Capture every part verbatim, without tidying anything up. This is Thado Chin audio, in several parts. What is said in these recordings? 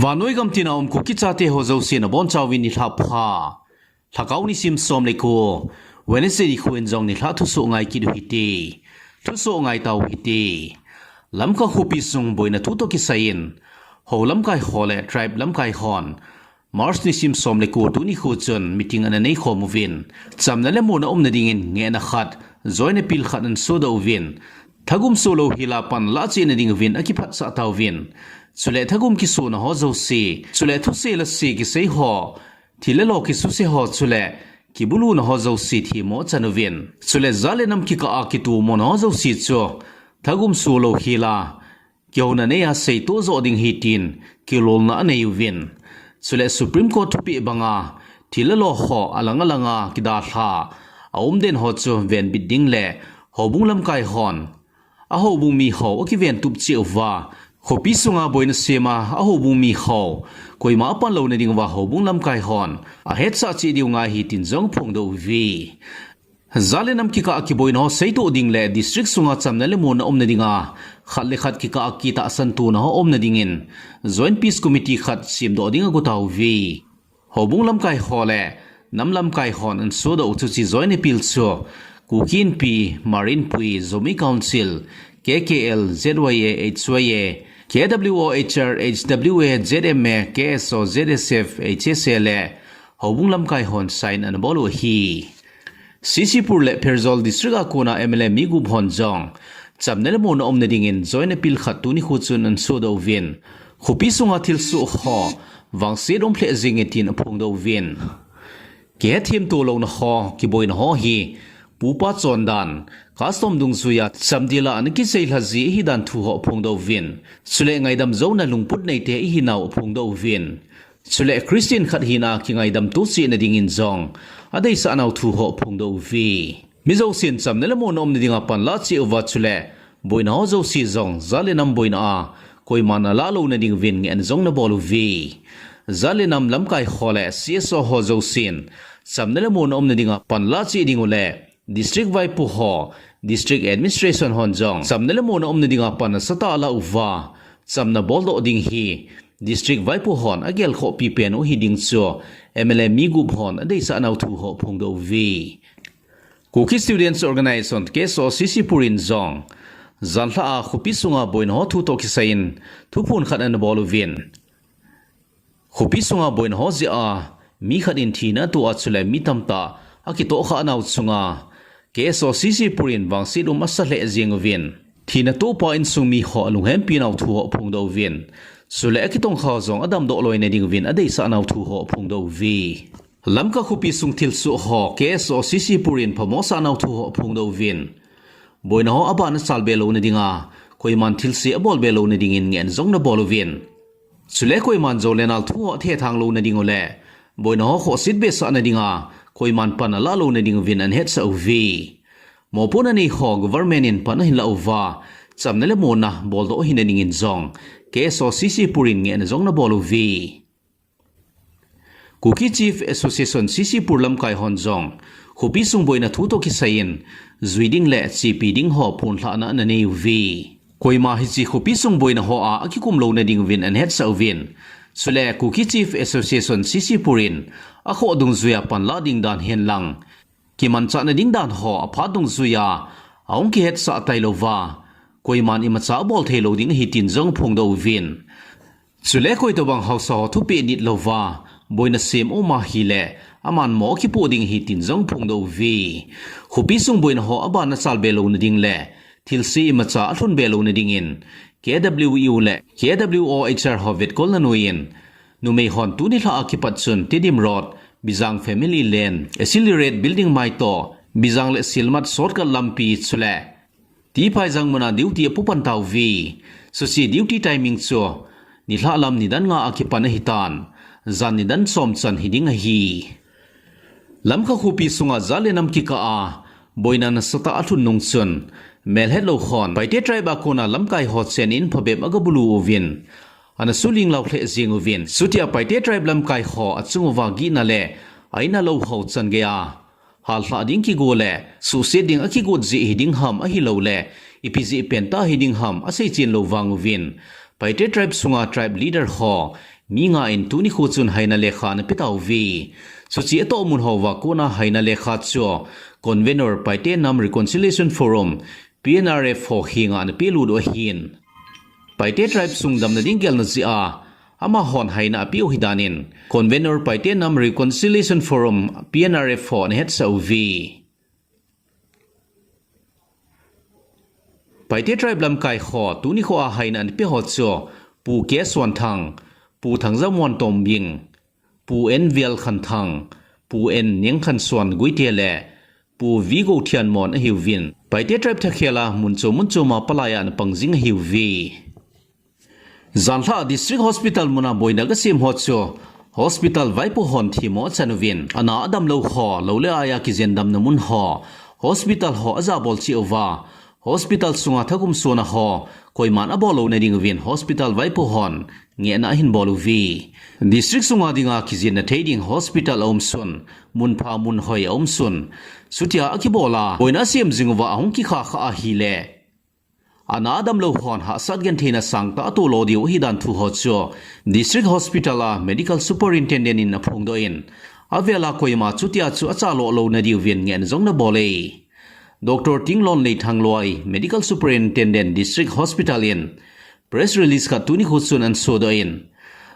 Vannoi gamtina um Kuki chate ho jousen abonchauvin nilhah pha. Lhakao nisim som le ko, Wednesday nikho in jong nilhah thusoh ngai kit u hite. Thusoh ngai tau hite. Lamka khopi sung boina thu toh kisai in, Ho lamkai ho le tribe lamkai hon March nisim som le ko tuni nikho chun meeting ana nei khom uvin, chamna le muonna umna dingin ngehna khat, joint appeal khat ana sodoh uvin, thagum solou hela pan alah cheh na ding uvin akiphatsah tauvin. Chule thagum kisona ho jouse, chule thuse lase kisei ho, thil le lo kisuse ho, chule kibuluna ho jouse themmo achan uvin. Chule jat le nam kikah a kitomona ho jouse chu thagum solou hela kihouna nei a seitoh joh ding ahi tin kilolna anei uvin. Chule Supreme Court thupeh banga thil le lo ho alang alanga kidalha a umden ho chu venbit ding le houbung lamkai hon a houbung mi ho akiventup cheh uva, khopi sunga boina sema a houbung mi ho koima apan louna ding uva houbung lamkai hon ahetsah cheh diu ngai ahi tin jong aphongdoh uve. Jat le nam kikah a kiboina ho seitoh ding le district sunga chamna le muonna umna dinga khat le khat kikah a kitahsan tona ho umna dingin Joint Peace Committee khat semdoh ding ago tauve. Houbung lamkai ho le nam lamkai hon ana sodoh u chuche joint appeal chu Kuki Inpi, Hmar Inpui, Zomi Council, K K L, Z Y A, H Y A, K W O H R, H W A, Z M A, K S O, Z S F, H S A le houbung lamkai hon sign ana bol u ahi. C C Pur le Pherzawl district a kona M L A mi gup hon jong chamna le muonna umna dingin joint appeal khat tuni nikho chun ana sodoh uvin, khopi sunga thilsoh ho vangset um lheh jenge tin aphongdoh uvin. Kihethem to louna ho, kiboina ho hi pupa chondan, custom dungjuia chamdel a ana kiseilha ji ahidan thu ho aphongdoh uvin. Chule ngaidam jouna lungput neite ahinau aphongdoh uvin. Chule Christian khat hina kingaidam to cheh na dingin jong adeisah nau thu ho aphongdoh uve. Mi jousen chamna le muonna umna dinga pan alah cheh uva, chule boina ho jouse jong jat le nam boina a koiman alah louna ding uvin ngehna jong ana bol uve. Jat le nam lamkai ho le C S O ho jousen chamna le muonna umna dinga pan alah cheh ding u le district vaipo ho, district administration hon jong chamna le muonna umna dinga pan nasatah a alah uva, chamna boldoh ding hi district vaipo hon agelkhoh pipen u ahi ding chu M L A mi gup hon adeisah nau thu ho aphongdoh uve. Kuki Students Organisation, K S O, C C Pur in jong janhi a khopi sunga boina ho thu toh kisai in thuphon khat ana bol uvin. Khopi sunga boina ho jeh a mi khat in thina ato a, chule mi tamtah akitohkhah nau chunga K S O C C Pur in vangset um asa lheh jeng uvin, thina tohpa insung mi ho alunghempi nau thu ho aphongdoh uvin, chule akitongkha jong adamdoh loina ding uvin adeisah nau thu ho aphongdoh uve. Lamka khopi sung thilsoh ho K S O C C Pur in phamo asah nau thu ho aphongdoh uvin, boina ho abana chalbe louna dinga koiman thilse abolbe louna dingin ngehna jong ana bol uvin. Chule koiman jou le nal thu ho athethang louna ding u le boina ho khohset behsah na dinga koiman pan alah louna ding uvin ana hetsah uve. Mopohna nei ho government in pan ahin lah uva, chamna le muonna boldoh ahina dingin jong K S O C C Pur in ngehna jong ana bol uve. Kuki Chief Association C C Pur lamkai hon jong khopi sung boina thu toh kisai in jui ding le chepi ding ho phonlhahna ana nei uve. Koima hiche khopi sung boina ho a akikum louna ding uvin ana hetsah uvin. Chule Kuki Chief Association C C Pur in akhoh dungjuia pan alah ding dan hen lang, kimanchah na ding dan ho aphat dungjuia ahung kihetsah tailou va, koiman imacha abol thei lou ding ahi tin jong aphongdoh uvin. Chule koitobang haosa ho thupeh nit lou va, boina sem um ahile, aman mo akipoh ding ahi tin jong aphongdoh uve. Khopi sung boina ho abana chalbe louna ding le thilse imacha alhunbe louna dingin K W U le K W O H R ho vetkolna noiyin, numei hon tuni lha a kipat chun Tedim Road, Bijang Family Lane, Accelerate Building maitoh, Bijang le Silmat shortcut lampi chule T. Phaijang muna duty apoh pan tauve. Chuche duty timing chu nilhah lam nidan nga a kipan ahitan, jan nidan som chan hiding ahi. Lamka khopi sunga jat le nam kikah a boina nasatah alhun nung chun, melhetlou hon Paite tribe a kona lamkai ho chenin phabep agabulu uvin, ana suhling lou lheh jeng uvin. Chutia Paite tribe lamkai ho achung uva gihna le aina lou ho chan geiya hallhah ding kigo le suhset ding akigot jeh hiding ham ahilouleh ipi jeh pentah hiding ham aseichen lou vang uvin, Paite tribe sunga tribe leader ho Mi nga in tuni khu chun haina lekha ana pe tauve. Chuche atoh mun hoa kona haina lekha chu Convenor Paite Nam Reconciliation Forum, P N R F ho henga ana pelut u ahin. Paite tribe sung damna ding gelna jeh a amahon haina apeu hidan in Convenor Paite Nam Reconciliation Forum, P N R F ho ana hetsah uve. Paite tribe lamkai ho tuni khoa haina ana pe ho chu Pu K Suanthang, Pu Thangjamuan Tombing, Pu N Vial Khanthang, Pu N Niang Khansuan Guite le Pu V Go Thianmon ahiuvin. Paite tribe thakhel a mun chom mun chom a palai a ana pang jing ahiuve. Janlhah District Hospital muna boina gasem ho chu hospital vaipo hon themmo achan uvin, ana adamlou ho, lou le aia kijen damna mun ho, hospital ho ajabol cheh uva, hospital sunga thakum sona ho koiman abol louna ding uvin hospital vaipo hon ngehna ahin bol uve. District sunga dinga kijenna thei ding hospital aumsun, mun pha mun hoi aumsun, chutia akibol a boina asem jing uva ahung kikha kha ahile ana adamlou hon hahsat gentheina sangtah atoh lo diu ahidan thu ho chu District Hospital a Medical Superintendent in aphongdoh in, avel a koima chutia chu achalo louna diuvin ngehna jong ana bol e. Doctor Tinglonlei Thangloi, Medical Superintendent, District Hospital in press release khat tuni khu chun ana sodoh in,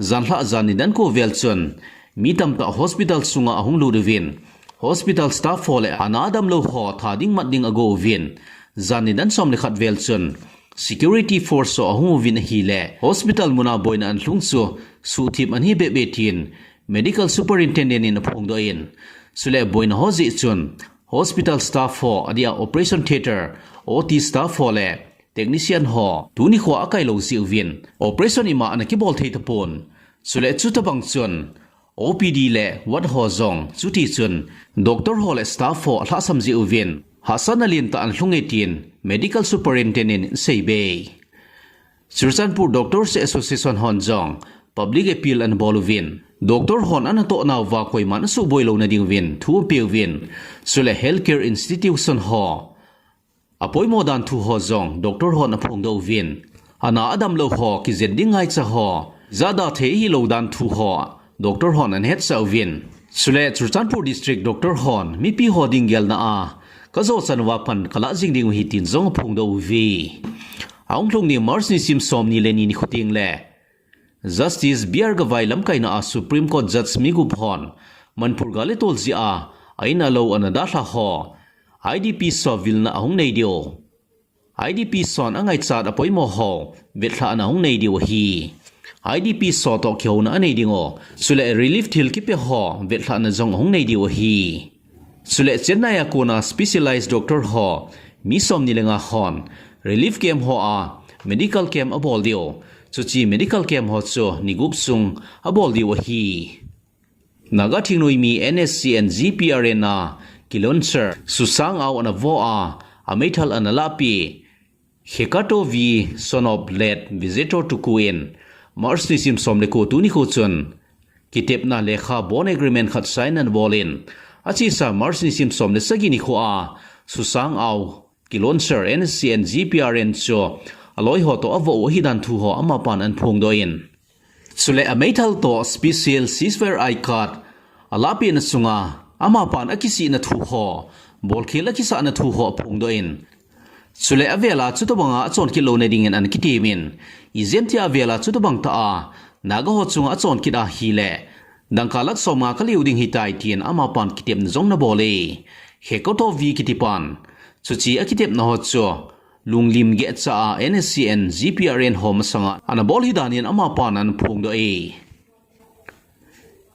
janlhah jan nidan ko vel chun mi tamtah hospital sunga ahung lut uvin, hospital staff ho le ana adamlou ho tha ding mat ding ago uvin, jan nidan som le khat vel chun security force ho ahung uvin ahile hospital muna boina ana lhung chu suhthip ana hi bebe tin Medical Superintendent in aphongdoh in, chule boina ho jeh chun hospital staff ho, adia operation theatre, O T staff ho le technician ho tuni khoa akailou jeh uvin operation ima ana kibol thei tapon. Chule chutobang chun O P D le ward ho jong, chuti chun doctor ho le staff ho alhahsam jeh uvin hahsatna lentah ana lhung e tin Medical Superintendent in aseibe. Churachandpur Doctors Association hon jong public appeal ana bol uvin, doctor hon ana toh nauva koiman asuhboi louna ding uvin thu apeuvin, chule healthcare institution ho apoimo dan thu ho jong doctor hon aphongdoh uvin, ana adamlou ho, kijen ding ngaicha ho, jada thei hilou dan thu ho doctor hon ana hetsah uvin, chule Churachandpur District doctor hon mipi ho ding gelna a kajo chan uva pan kalah jing ding u ahi tin jong aphongdoh uve. Ahung lhung ding March nisim somni le ni nikho teng le Justice B R Gavai lamkaina a Supreme Court Judge mi gup hon Manipur gal le tol jeh a a in a lou ana dalha ho, I D Ps ho vilna ahung nei diu, I D Ps hon angaichat apoimo ho vetlhahna ahung nei diu ahi. I D Ps ho toh kihouna anei ding u, chule relief thil kipe ho vetlhahna jong ahung nei diu ahi. Chule Chennai a kona specialized doctor ho mi somni le nga hon relief camp hoa medical camp abol diu, chuche medical camp ho chu ni gup sung abol diu ahi. Naga thingnoimi N S C N G P R N a Kilonser Susang Ao ana vo a, ameithal ana lahpeh Hekato V, son of late Vijeto Tuku in March nisim som le ko tuni khu chun kitepna lekha bond agreement khat sign ana bol in, achesa March nisim som le sagi nikhoa Susang Ao Kilonser N S C N G P R N chu aloi ho toh avo u ahidan thu ho amapan ana phongdoh in, chule ameithal toh special ceasefire I card alahpehna sunga amapan akisihna thu ho, bolkhel akisahna thu ho aphongdoh in, chule avela chutobanga achon kit louna dingin ana kitem in, ijemtia avela chutobang tah a Naga ho chunga achon kit ahile dangka lakh somnga kaliu ding ahitai tin amapan kitepna jong ana bol e. Hekato V kitipan, chuche akitepna ho chu lunglim gehcha a N S C N G P R N ho masanga ana bol ahidan in amapan ana phongdoh e.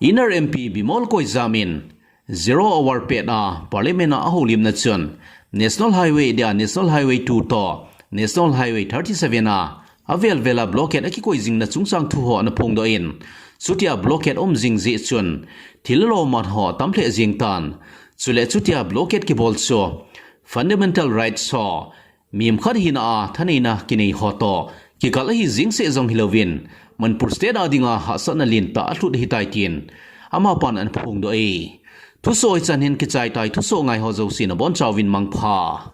Inner M P Bimol Koijam in zero hour pet a Parliament a ahoulimna chun National Highway dia National Highway two toh National Highway thirty seven a avel vel a blockade akikoi jingna chungchang thu ho ana phongdoh in, chutia blockade um jing jeh chun thil lomat ho atam lheh jing tan, chule chutia blockade kibol chu fundamental rights ho, mihem khat hina a thaneina kinei ho toh kikal ahi jing seh jong hilouvin, Manipur State a dinga hahsatna lentah alhut ahitai tin amapan ana phongdoh e. Thusoh hichan hin kichai tai, thusoh ngai ho jouse nabonchauvin mangpha.